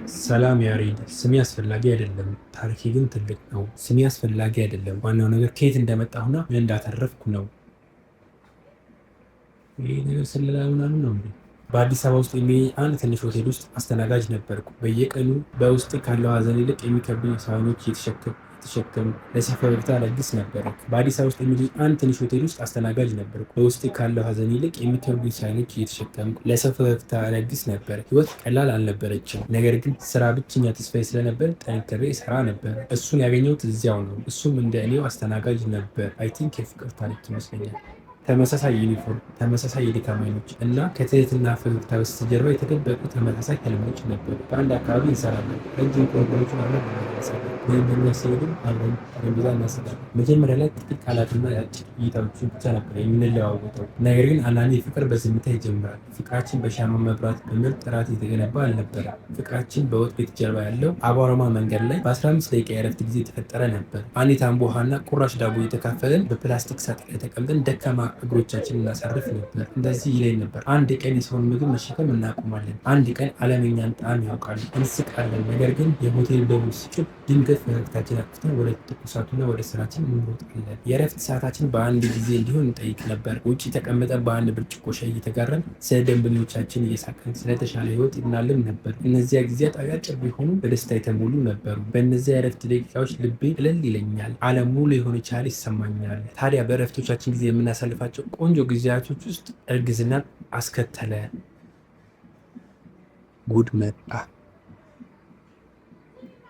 ሰላም ያሬድ፣ ስሜ አስፈላጊ አይደለም፣ ታሪኬ ግን ትልቅ ነው። ስሜ አስፈላጊ አይደለም፣ ዋናው ነገር ከየት እንደመጣሁና ምን እንዳተረፍኩ ነው። ይህ ነገር ስለላ ምናምን ነው እንዴ? በአዲስ አበባ ውስጥ የሚገኝ አንድ ትንሽ ሆቴል ውስጥ አስተናጋጅ ነበርኩ። በየቀኑ በውስጤ ካለው ሀዘን ይልቅ የሚከብዱኝ ሳህኖች እየተሸከምኩ ለሰው ፈገግታ እለግስ ነበር። በአዲስ አበባ ውስጥ የሚገኝ አንድ ትንሽ ሆቴል ውስጥ አስተናጋጅ ነበርኩ። በውስጤ ካለው ሀዘን ይልቅ የሚከብዱኝ ሳህኖች እየተሸከምኩ ለሰው ፈገግታ እለግስ ነበር። ህይወት ቀላል አልነበረችም። ነገር ግን ስራ ብቸኛ ተስፋዬ ስለነበር ጠንክሬ እሰራ ነበር። እሱን ያገኘሁት እዚያው ነው። እሱም እንደ እኔው አስተናጋጅ ነበር። I think የፍቅር ታሪክ ይመስለኛል። ተመሳሳይ ዩኒፎርም፣ ተመሳሳይ የድካም አይኖች እና ከትህትና ፈገግታ በስተጀርባ የተደበቁ ተመሳሳይ ህልሞች ነበሩ። በአንድ አካባቢ እንሰራለን። ረጅም ኮሪደሮችን አብረን እንመላለሳለን። ደንበኛ ሲሄድም አብረን ጠረጴዛ እናጸዳለን። መጀመሪያ ላይ ጥቂት ቃላትና አጭር እይታዎችን ብቻ ነበር የምንለዋወጠው። ነገር ግን አንዳንዴ ፍቅር በዝምታ ይጀምራል። ፍቅራችን በሻማ መብራት በምርጥ ጥራት የተገነባ አልነበረም። ፍቅራችን በወጥ ቤት ጀርባ ያለው አቧራማ መንገድ ላይ በ15 ደቂቃ የእረፍት ጊዜ የተፈጠረ ነበር። አንዲት አምቦ ውሃና ቁራሽ ዳቦ እየተካፈልን በፕላስቲክ ሳጥን ላይ ተቀምጠን ደካማ እግሮቻችንን እናሳርፍ ነበር። እንደዚህ ይለኝ ነበር፣ አንድ ቀን የሰውን ምግብ መሸከም እናቆማለን። አንድ ቀን ዓለም የኛን ጣዕም ያውቃል። እንስቃለን። ነገር ግን የሆቴል ደወል ሲጮህ ድንገት ፈገግታችንን አጥፍተን ወደ ትኩሳቱና ወደ ስራችን እንሮጣለን። የእረፍት ሰዓታችን በአንድ ጊዜ እንዲሆን እንጠይቅ ነበር። ውጭ ተቀምጠን በአንድ ብርጭቆ ሻይ እየተጋራን ስለ ደንበኞቻችን እየሳቅን ስለተሻለ ህይወት እናልም ነበር። እነዚያ ጊዜያት አጫጭር ቢሆኑም በደስታ የተሞሉ ነበሩ። በእነዚያ የእረፍት ደቂቃዎች ልቤ ቅልል ይለኛል። ዓለም ሙሉ የሆነች ያህል ይሰማኛል። ታዲያ በእረፍቶቻችን ጊዜ የምናሳልፋቸው ቆንጆ ጊዜያቶች ውስጥ እርግዝናን አስከተለ። ጉድ መጣ።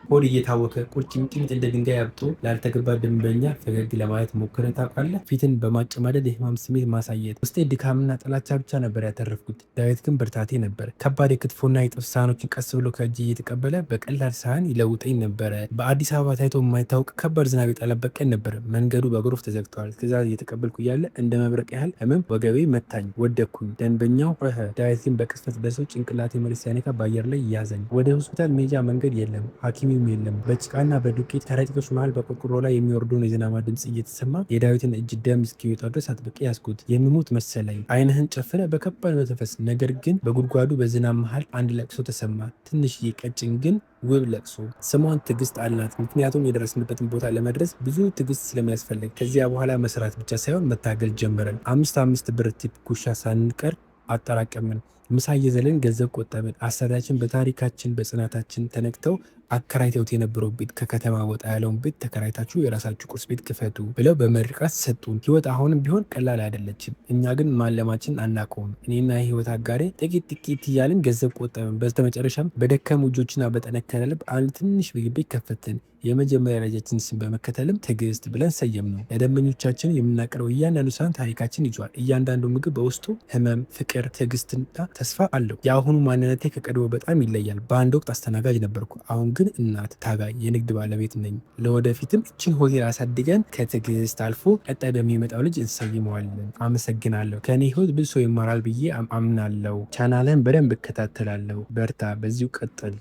ሆድ እየታወከ ቁርጭምጭሚት እንደ ድንጋይ አብጦ ላልተገባ ደንበኛ ፈገግ ለማለት ሞክረህ ታውቃለህ? ፊትን በማጨማደድ የህማም ስሜት ማሳየት። ውስጤ ድካምና ጥላቻ ብቻ ነበር ያተረፍኩት። ዳዊት ግን ብርታቴ ነበር። ከባድ የክትፎና የጥብስ ሳህኖችን ቀስ ብሎ ከእጅ እየተቀበለ በቀላል ሳህን ይለውጠኝ ነበረ። በአዲስ አበባ ታይቶ የማይታወቅ ከባድ ዝናብ የጣለበት ቀን ነበር። መንገዱ በጎርፍ ተዘግቷል። ትዕዛዝ እየተቀበልኩ እያለ እንደ መብረቅ ያህል ህመም ወገቤ መታኝ። ወደኩኝ። ደንበኛው ጮኸ። ዳዊት ግን በቅጽበት ደርሶ ጭንቅላቴ መሬት ሳይነካ በአየር ላይ ያዘኝ። ወደ ሆስፒታል መሄጃ መንገድ የለም፣ ሐኪምም የለም። በጭቃና በዱቄት ከረጢቶች መሃል በቆርቆሮ ላይ የሚወርደውን የዝናብ ድምፅ እየተሰማ የዳዊትን እጅ ደም እስኪወጣው ድረስ አጥብቄ ያዝኩት። የምሞት መሰለኝ። ዓይንህን ጨፍነህ በከባድ መተንፈስ። ነገር ግን በጉድጓዱ በዝናብ መሃል አንድ ለቅሶ ተሰማ። ትንሽዬ፣ ቀጭን ግን ውብ ለቅሶ። ስሟን ትዕግስት አልናት። ምክንያቱም የደረስንበትን ቦታ ለመድረስ ብዙ ትዕግስት ስለሚያስፈልግ። ከዚያ በኋላ መስራት ብቻ ሳይሆን መታገል ጀመረን። አምስት አምስት ብር tip ጉርሻ ሳንቀር አጠራቀምን። ምሳ እየዘለን ገንዘብ ቆጠብን። አሰሪያችን በታሪካችን በጽናታችን ተነክተው አከራይተውት የነበረው ቤት ከከተማ ወጣ ያለውን ቤት ተከራይታችሁ የራሳችሁ ቁርስ ቤት ክፈቱ ብለው በምርቃት ሰጡን። ህይወት አሁንም ቢሆን ቀላል አይደለችም። እኛ ግን ማለማችን አናቆምም። እኔና የህይወት አጋሬ ጥቂት ጥቂት እያልን ገንዘብ ቆጠብን። በስተመጨረሻም በደከሙ እጆችና በጠነከረ ልብ አንድ ትንሽ ምግብ ቤት ከፈትን። የመጀመሪያ ልጃችን ስም በመከተልም ትዕግስት ብለን ሰየምነው። ለደንበኞቻችን የምናቀርበው እያንዳንዱ ሳህን ታሪካችን ይዟል። እያንዳንዱ ምግብ በውስጡ ህመም፣ ፍቅር፣ ትዕግስትና ተስፋ አለው። የአሁኑ ማንነቴ ከቀድሞ በጣም ይለያል። በአንድ ወቅት አስተናጋጅ ነበርኩ። አሁን ግን እናት፣ ታጋይ፣ የንግድ ባለቤት ነኝ። ለወደፊትም እችን ሆቴል አሳድገን ከትዕግስት አልፎ ቀጣይ በሚመጣው ልጅ እንሰይመዋለን። አመሰግናለሁ። ከእኔ ህይወት ብዙ ሰው ይማራል ብዬ አምናለሁ። ቻናልህን በደንብ እከታተላለሁ። በርታ፣ በዚሁ ቀጥል።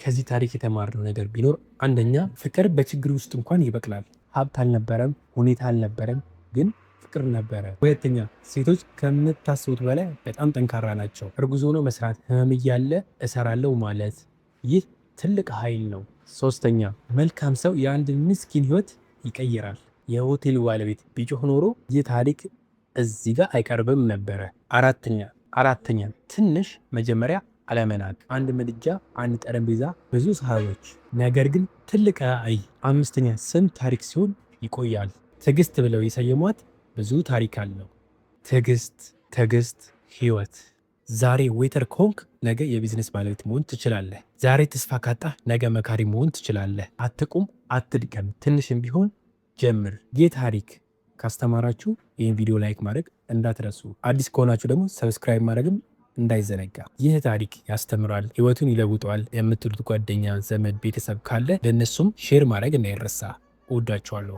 ከዚህ ታሪክ የተማርነው ነገር ቢኖር አንደኛ፣ ፍቅር በችግር ውስጥ እንኳን ይበቅላል። ሀብት አልነበረም፣ ሁኔታ አልነበረም፣ ግን ፍቅር ነበረ። ሁለተኛ፣ ሴቶች ከምታስቡት በላይ በጣም ጠንካራ ናቸው። እርጉዝ ሆኖ መስራት፣ ህመም እያለ እሰራለሁ ማለት፣ ይህ ትልቅ ኃይል ነው። ሶስተኛ፣ መልካም ሰው የአንድ ምስኪን ህይወት ይቀይራል። የሆቴሉ ባለቤት ቢጮህ ኖሮ ይህ ታሪክ እዚህ ጋር አይቀርብም ነበረ። አራተኛ፣ ትንሽ መጀመሪያ አለመናቅ። አንድ ምድጃ፣ አንድ ጠረጴዛ፣ ብዙ ሳህኖች፣ ነገር ግን ትልቅ ራዕይ። አምስተኛ፣ ስም ታሪክ ሲሆን ይቆያል። ትዕግስት ብለው የሰየሟት ብዙ ታሪክ አለው። ትዕግስት፣ ትዕግስት ህይወት። ዛሬ waiter ከሆንክ ነገ የቢዝነስ ባለቤት መሆን ትችላለህ። ዛሬ ተስፋ ካጣህ ነገ መካሪ መሆን ትችላለህ። አትቁም፣ አትድከም። ትንሽም ቢሆን ጀምር። ይህ ታሪክ ካስተማራችሁ ይህን ቪዲዮ like ማድረግ እንዳትረሱ። አዲስ ከሆናችሁ ደግሞ subscribe ማድረግም እንዳይዘነጋ። ይህ ታሪክ ያስተምራል፣ ህይወቱን ይለውጠዋል የምትሉት ጓደኛ፣ ዘመድ፣ ቤተሰብ ካለ ለእነሱም share ማድረግ እንዳይረሳ። እወዳችኋለሁ።